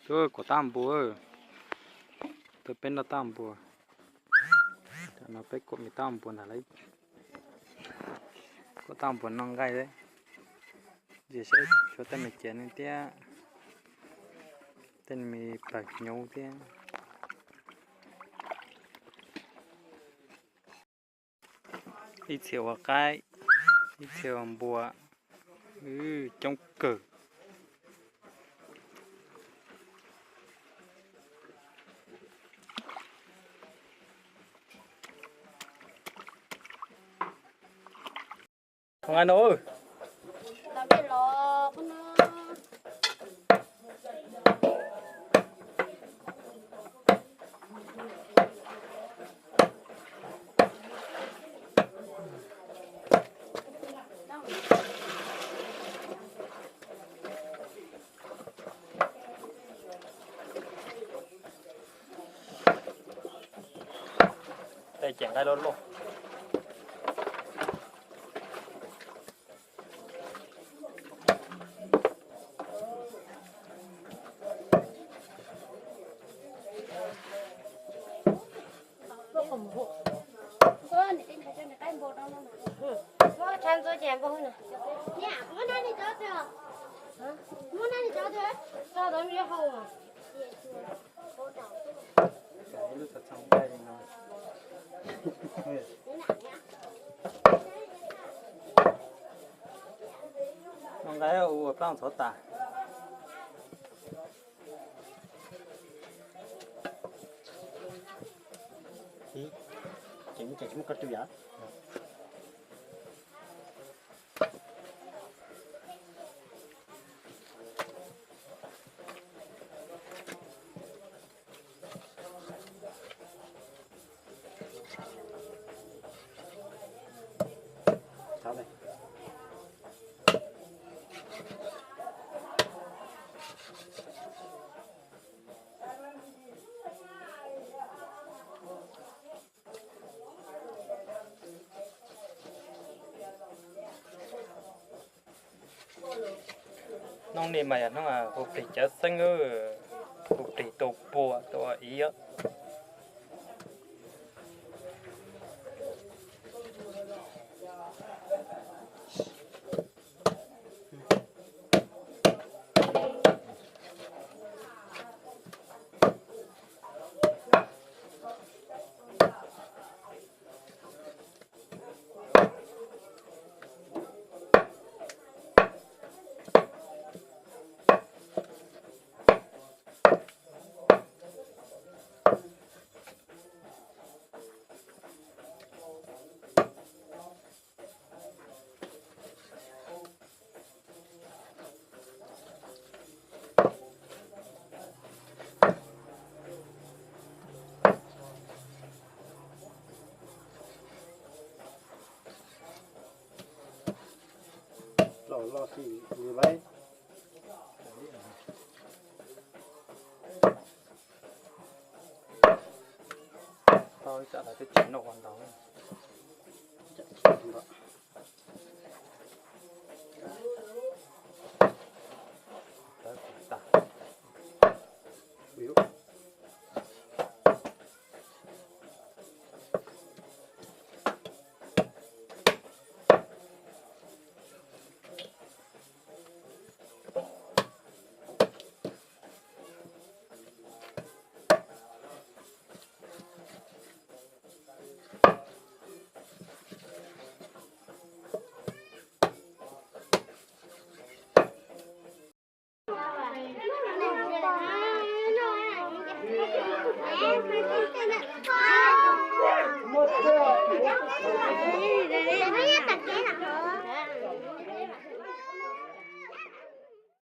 Tuaj kuam tab npua, tuaj peb noj tab npua. Tam no peb kuam me tab npua ntag lauj. Kuam tab npua noj nqaij, ntsia saib tshuav tej me cev ne thiab, tej me pawg hnyuv thiab. Ib txhia ua qaib, ib txhia ua npua, coob kawg. Nqa no. Tej ces nqaij loj loj. Noj nqaij ua plaub ntxhov tas. Hnub no mas yog hnub hu plig cawv xeeb, hu plig tua pua tua ib. Los los xim nws laib. Tau ib tsam lawv twb tsis noj ua ntau.